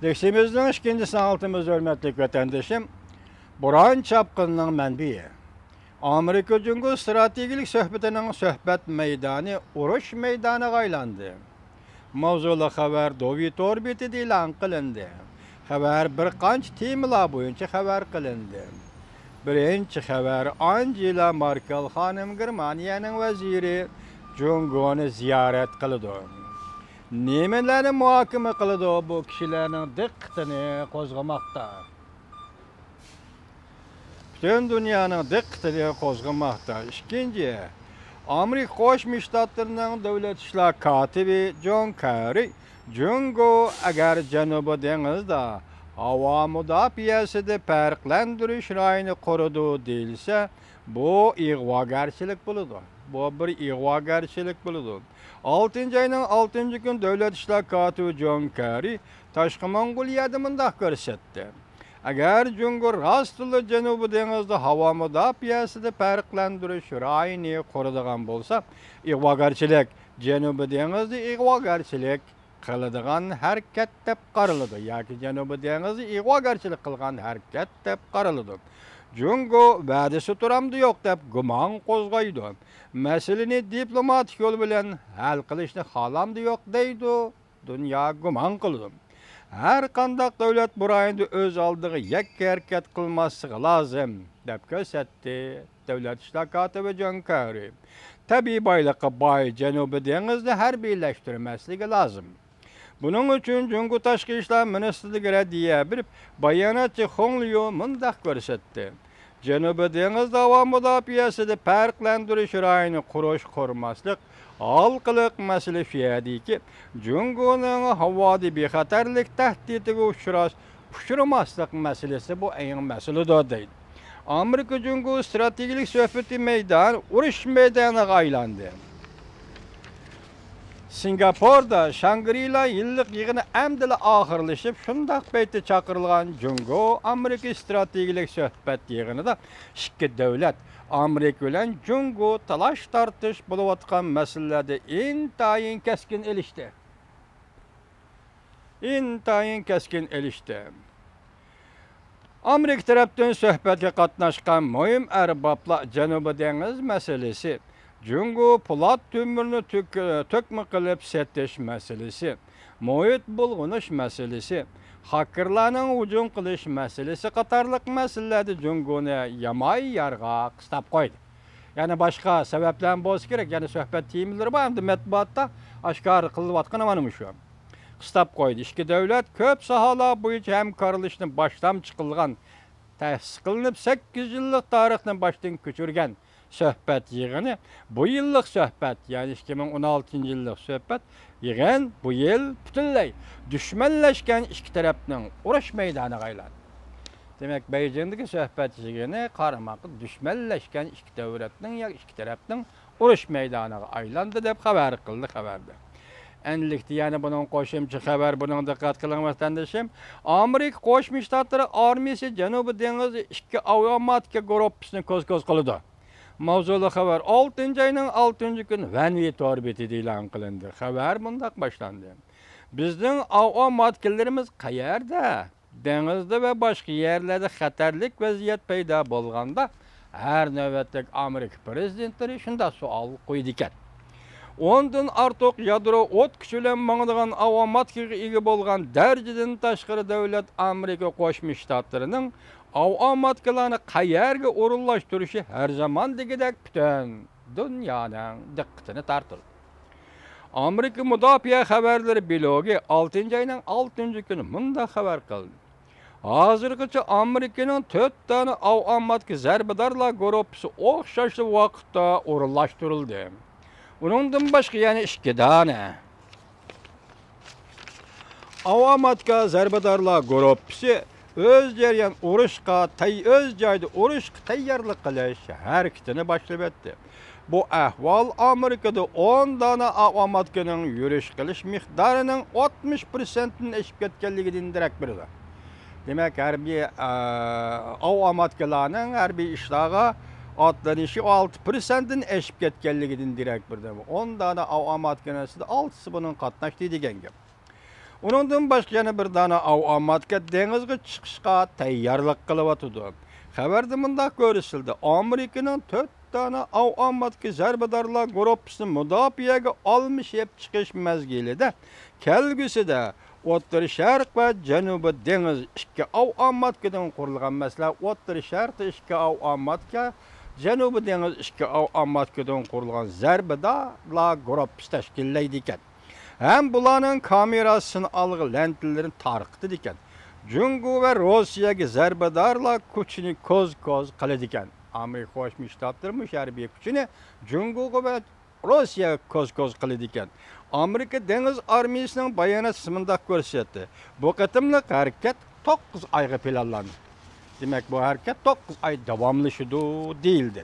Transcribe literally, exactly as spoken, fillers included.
ئىندېكسىمىزنىڭ ئىككىنچى ساڭلىتىمىز، ھۆرمەتلىك ۋەتەندىشىم، بوران چاپقىنىنىڭ مەنبىيى. ئامېرىكا جۇڭگو ئىستراتېگىيىلىك سۆھبىتىنىڭ سۆھبەت مەيدانى ئۇرۇش مەيدانىغا ئايلاندى. ماۋزۇلۇق خەۋەر دوۋي تور بېتىدە ئېلان قىلىندى. خەۋەر بىر قانچە تېمىلار بويىچە خەۋەر قىلىندى. بىرىنچى خەۋەر، ئانجېلا ماركېل خانىم، گېرمانىيەنىڭ ۋەزىرى، جۇڭگونى زىيارەت قىلىدۇ. نېمىلەرنى مۇھاكىمە قىلىدۇ؟ بۇ كىشىلەرنىڭ دىققىتىنى قوزغىماقتا. پۈتۈن دۇنيانىڭ دىققىتىنى قوزغىماقتا. ئىككىنچى، ئامېرىكا قوشما شتاتلىرىنىڭ دۆلەت ئىشلار كاتىپى جون كېررى، جۇڭگو ئەگەر جەنۇبىي دېڭىزدا ھاۋا مۇداپىئەسىدە پەرقلەندۈرۈش رايونى قۇرىدۇ دېيىلسە، بۇ ئىغۋاگەرچىلىك بولىدۇ. بۇ بىر ئىغۋاگەرچىلىك بولىدۇ. ئالتىنچى ئاينىڭ ئالتىنچى كۈنى دۆلەت ئىشلار كاتىپى جون كېررى تاشقى موڭغۇلىيەدە مۇنداق كۆرسەتتى. ئەگەر جۇڭگو راستتىنلا جەنۇبىي دېڭىزدا ھاۋا مۇداپىئەسىدە پەرقلەندۈرۈش رايونى قۇرىدىغان بولسا، ئىغۋاگەرچىلىك، جەنۇبىي دېڭىزدا ئىغۋاگەرچىلىك قىلىدىغان ھەرىكەت دەپ قارىلىدۇ ياكى جەنۇبىي دېڭىزدا ئىغۋاگەرچىلىك قىلغان ھەرىكەت دەپ قارىلىدۇ. جۇڭگو ۋەدىسى تۇرامدۇ يوق دەپ گۇمان قوزغايدۇ. مەسىلىنى دىپلوماتىك يول بىلەن ھەل قىلىشنى خالامدۇ يوق دەيدۇ. دۇنيا گۇمان قىلىدۇ. ھەر قانداق دۆلەت بۇ رايوندا ئۆز ئالدىغا يەككە ھەرىكەت قىلماسلىقى لازىم، دەپ كۆرسەتتى دۆلەت ئىشلار كاتىپى جون كېررى. تەبىئىي بايلىققا باي جەنۇبىي دېڭىزنى ھەربىيلەشتۈرمەسلىكى لازىم. بۇنىڭ ئۈچۈن جۇڭگو تاشقى ئىشلار مىنىستىرلىكى رەددىيە بېرىپ، باياناتچى خۇڭ ليۇ مۇنداق كۆرسەتتى. جەنۇبىي دېڭىزدا ھاۋا مۇداپىئەسىدە پەرقلەندۈرۈش رايونى قۇرۇش-قۇرماسلىق ھالقىلىق مەسىلە شۇ يەردىكى، جۇڭگونىڭ ھاۋادا بىخەتەرلىك تەھدىتىگە ئۇچراش-، ئۇچرىماسلىق مەسىلىسى بۇ ئەڭ مەسىلىدۇر، دەيدۇ. ئامېرىكا جۇڭگو ئىستراتېگىيىلىك سۆھبىتى مەيدانى ئۇرۇش مەيدانىغا ئايلاندى. سىنگاپوردا شاڭگرىلا يىللىق يىغىنى ئەمدىلا ئاخىرلىشىپ، شۇنداق پەيتتە چاقىرىلغان جۇڭگو ئامېرىكا ئىستراتېگىيىلىك سۆھبەت يىغىنىدا ئىككى دۆلەت، ئامېرىكا بىلەن جۇڭگو، تالاش-تارتىش بولۇۋاتقان مەسىلىلەردە ئىنتايىن كەسكىن ئېلىشتى. ئىنتايىن كەسكىن ئېلىشتى. ئامېرىكا تەرەپتىن سۆھبەتكە قاتناشقان مۇھىم ئەربابلار جەنۇبىي دېڭىز مەسىلىسى، جۇڭگو پولات تۆمۈرنى تۆك-، تۆكمە قىلىپ سېتىش مەسىلىسى، مۇھىت بۇلغىنىش مەسىلىسى، خاكېرلارنىڭ ھۇجۇم قىلىش مەسىلىسى قاتارلىق مەسىلىلەردە جۇڭگونى ياماي يارغا قىستاپ قويدى. يەنە باشقا سەۋەبلەرمۇ بولسا كېرەك، يەنە سۆھبەت تېمىلىرى بار، ئەمدى مەتبۇئاتتا ئاشكارا قىلىۋاتقىنى مانا مۇشۇ. قىستاپ قويدى. ئىككى دۆلەت كۆپ ساھەلەر بويىچە ھەمكارلىشىشنى باشلامچى قىلغان، تەسىس قىلىنىپ سەككىز يىللىق تارىخنى باشتىن كۆچۈرگەن سۆھبەت يىغىنى، بۇ يىللىق سۆھبەت، يەنى ئىككى مىڭ ئون ئالتىنچى يىللىق سۆھبەت يىغىن بۇ يىل پۈتۈنلەي دۈشمەنلەشكەن ئىككى تەرەپنىڭ ئۇرۇش مەيدانىغا ئايلاندى. دېمەك، بېيجىڭدىكى سۆھبەت يىغىنى قارىماققا دۈشمەنلەشكەن ئىككى دۆلەتنىڭ يا ئىككى تەرەپنىڭ ئۇرۇش مەيدانىغا ئايلاندى، دەپ خەۋەر قىلدى خەۋەردە. ئەنلىكتە يەنە بۇنىڭ قوشۇمچە خەۋەر، بۇنىڭ دىققەت قىلىڭ، ۋەتەندىشىم. ئامېرىكا قوشما شتاتلىرى ئارمىيىسى جەنۇبىي دېڭىزدا ئىككى ئاۋىئاماتىكا گۇرۇپپىسىنى كوز-كوز قىلىدۇ. ماۋزۇلۇق خەۋەر ئالتىنچى ئاينىڭ ئالتىنچى كۈنى ۋەنۋى تور بېتىدە ئېلان قىلىندى. خەۋەر مۇنداق باشلاندى: بىزنىڭ ئاۋىئاماتىكىلىرىمىز قەيەردە؟ دېڭىزدا ۋە باشقا يەرلەردە خەتەرلىك ۋەزىيەت پەيدا بولغاندا، ھەر نۆۋەتلىك ئامېرىكا پىرېزىدېنتلىرى شۇنداق سوئال قويىدىكەن. ئوندىن ئارتۇق يادرو ئوت كۈچى بىلەن ماڭىدىغان ئاۋىئاماتىكىگە ئىگە بولغان دەرىجىدىن تاشقىرى دۆلەت ئامېرىكا قوشما شتاتلىرىنىڭ ئاۋىئاماتىكىلارنى قەيەرگە ئورۇنلاشتۇرۇشى ھەر زاماندىكىدەك پۈتۈن دۇنيانىڭ دىققىتىنى تارتىدۇ. ئامېرىكا مۇداپىئە خەۋەرلىرى بىلوگى ئالتىنچى ئاينىڭ ئالتىنچى كۈنى مۇنداق خەۋەر قىلدى: ھازىرغىچە ئامېرىكىنىڭ تۆت دانە ئاۋىئاماتىكا زەربىدارلار گۇرۇپپىسى ئوخشاشلا ۋاقىتتا ئورۇنلاشتۇرۇلدى. ئۇنىڭدىن باشقا يەنە ئىككى دانە ئاۋىئاماتىكا زەربىدارلار گۇرۇپپىسى ئۆز جەريان ئۇرۇشقا تەي-، ئۆز جايىدا ئۇرۇشقا تەييارلىق قىلىش ھەرىكىتىنى باشلىۋەتتى. بۇ ئەھۋال ئامېرىكىدا ئون دانە ئاۋىئاماتىكىنىڭ يۈرۈش قىلىش مىقدارىنىڭ ئاتمىش پىرسەنتتىن ئېشىپ كەتكەنلىكىدىن دېرەك بېرىدۇ. دېمەك، ھەربىي، ئە، ئاۋىئاماتىكىلارنىڭ ھەربىي ئىشلارغا ئاتلىنىشى ئالتە پىرسەنتتىن ئېشىپ كەتكەنلىكىدىن دېرەك بېرىدۇ. ئون دانە ئاۋىئاماتىكىنىڭ ئىچىدە ئالتىسى بۇنىڭغا قاتناشتى دېگەن گەپ. ئۇنىڭدىن باشقا يەنە بىر دانە ئاۋۇ ئاماتكا دېڭىزغا چىقىشقا تەييارلىق قىلىۋاتىدۇ. خەۋەردە مۇنداق كۆرسىتىلدى، ئامېرىكىنىڭ تۆت دانە ئاۋۇ ئاماتكا زەربىدارلار گۇرۇپپىسىنى مۇداپىئەگە ئالمىشىپ چىقىش مەزگىلىدە، كەلگۈسىدە ئوتتۇرا شەرق ۋە جەنۇبىي دېڭىز ئىككى ئاۋۇ ئاماتكىدىن قۇرۇلغان، مەسىلەن، ئوتتۇرا شەرقتە ئىككى ئاۋۇ ئاماتكا، جەنۇبىي دېڭىز ئىككى ئاۋۇ ئاماتكىدىن قۇرۇلغان زەربىدارلار گۇرۇپپىسى تەشكىللەيدىكەن. ھەم بۇلارنىڭ كامېرا سىنئالغۇ لەنتىلىرىنى تارقىتىدىكەن. جۇڭگو ۋە روسىيەگە زەربىدارلار كۈچىنى كوز-كوز قىلىدىكەن. ئامېرىكا قوشما شتاتلىرىمۇ شۇ ھەربىي كۈچىنى جۇڭگوغا ۋە روسىيەگە كوز-كوز قىلىدىكەن. ئامېرىكا دېڭىز ئارمىيىسىنىڭ باياناتچىسى مۇنداق كۆرسەتتى، بۇ قېتىملىق ھەرىكەت توققۇز ئايغا پىلانلاندى. دېمەك، بۇ ھەرىكەت توققۇز ئاي داۋاملىشىدۇ، دېيىلدى.